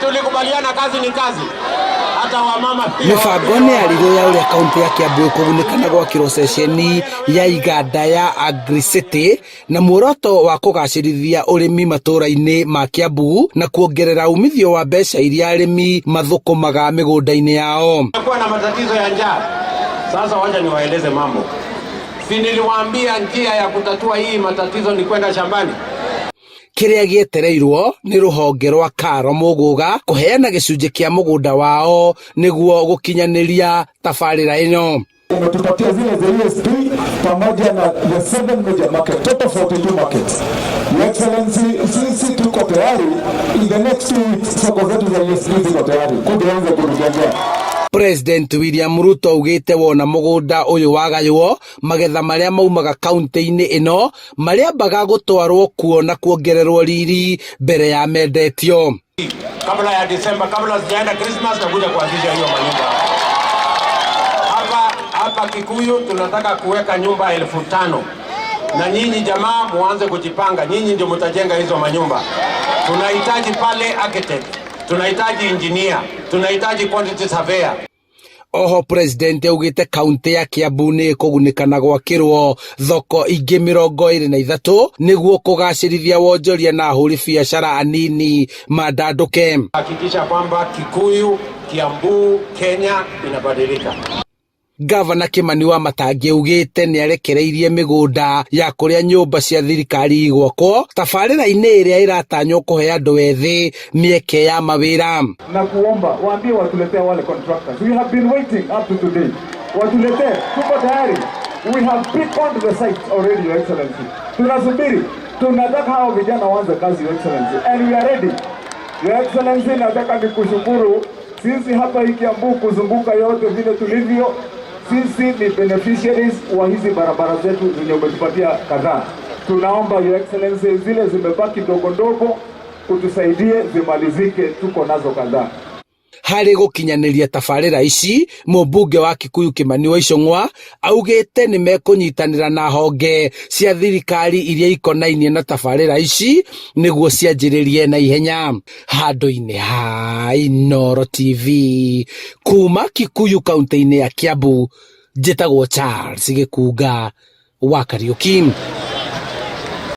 Tulikubaliana kazi ni kazi, hata wamama pia. Mĩbango nĩ yarirwo ya ũrĩa kaunti ya Kiambu ĩkũgunĩka na gwakĩrwo ceceni ya iganda ya Agricity na muoroto wa kũgacĩrithia ũrĩmi matũũra-inĩ ma Kiambu na kuongerera umithio wa mbeca iria arĩmi mathũkũmaga mĩgũnda-inĩ yao. Kuwa na matatizo ya njaa. Sasa wacha niwaeleze mambo. Si niliwaambia njia ya kutatua hii matatizo ni kwenda shambani? Kĩrĩa gĩetereirwo nĩ rũhonge rwa Karo Mũgũga kũheana gĩcunjĩ kĩa mũgũnda wao nĩguo gũkinyanĩria tabarĩra ĩno. Umetupatia zile za ESP pamoja na the seven major market, total 42 markets. Your Excellency, sisi tuko tayari in the next 2 weeks soko zetu za ESP ziko tayari kuja anze kutujengea. President William Ruto augĩte wona mũgũnda ũyũ wagaywo, magetha marĩa maumaga kaunti-inĩ ĩno marĩambaga gũtwarwo kuo na kuongererwo riri mbere ya mendetio. Kabla ya Disemba, kabla sijaenda Christmas, nakuja kuanzisha hiyo manyumba hapa hapa Kikuyu. Tunataka kuweka nyumba 5,000 na nyinyi jamaa muanze kujipanga, nyinyi ndio mtajenga hizo manyumba. Tunahitaji pale architect, tunahitaji engineer, tunahitaji quantity surveyor. Oho president augĩte kaunti ya Kiambu nĩ ĩkũgunĩka na gwakĩrwo thoko ingĩ 23 nĩguo kũgacĩrithia wonjoria na ahũri biacara anini mandandũke. Hakikisha kwamba Kikuyu, Kiambu, Kenya inabadilika. Gavana Kimani Wamatangi augĩte nĩ arekereirie mĩgũnda ya kũrĩa nyũmba cia thirikari igwakwo tabarĩra-inĩ ĩrĩa ĩratanywo kũhe andũ ethĩ mĩeke ya mawĩra. Na kuomba waambie watuletee wale contractors. We have been waiting up to today. Watuletee, tuko tayari. We have picked the site already, Your Excellency. Tunasubiri, tunataka hao vijana waanze kazi, Your Excellency, and we are ready. Your Excellency, nataka nikushukuru. Sisi hapa hii Kiambu kuzunguka yote vile tulivyo, sisi ni beneficiaries wa hizi barabara zetu zenye umetupatia kadhaa. Tunaomba, Your Excellency, zile zimebaki ndogo ndogo utusaidie zimalizike, tuko nazo kadhaa. Harĩ gũkinyanĩria tabarĩra ici, mũmbunge wa Kikuyu Kimani wa Ichung'wa augĩte nĩ mekũnyitanĩra na honge cia thirikari iria ikonainie na tabarĩra ici nĩguo cianjĩrĩrie na ihenya. Handũ-inĩ ha Inooro TV kuma Kikuyu kaunti-inĩ ya Kiambu, njĩtagwo Charles Gĩkunga wa Kariuki.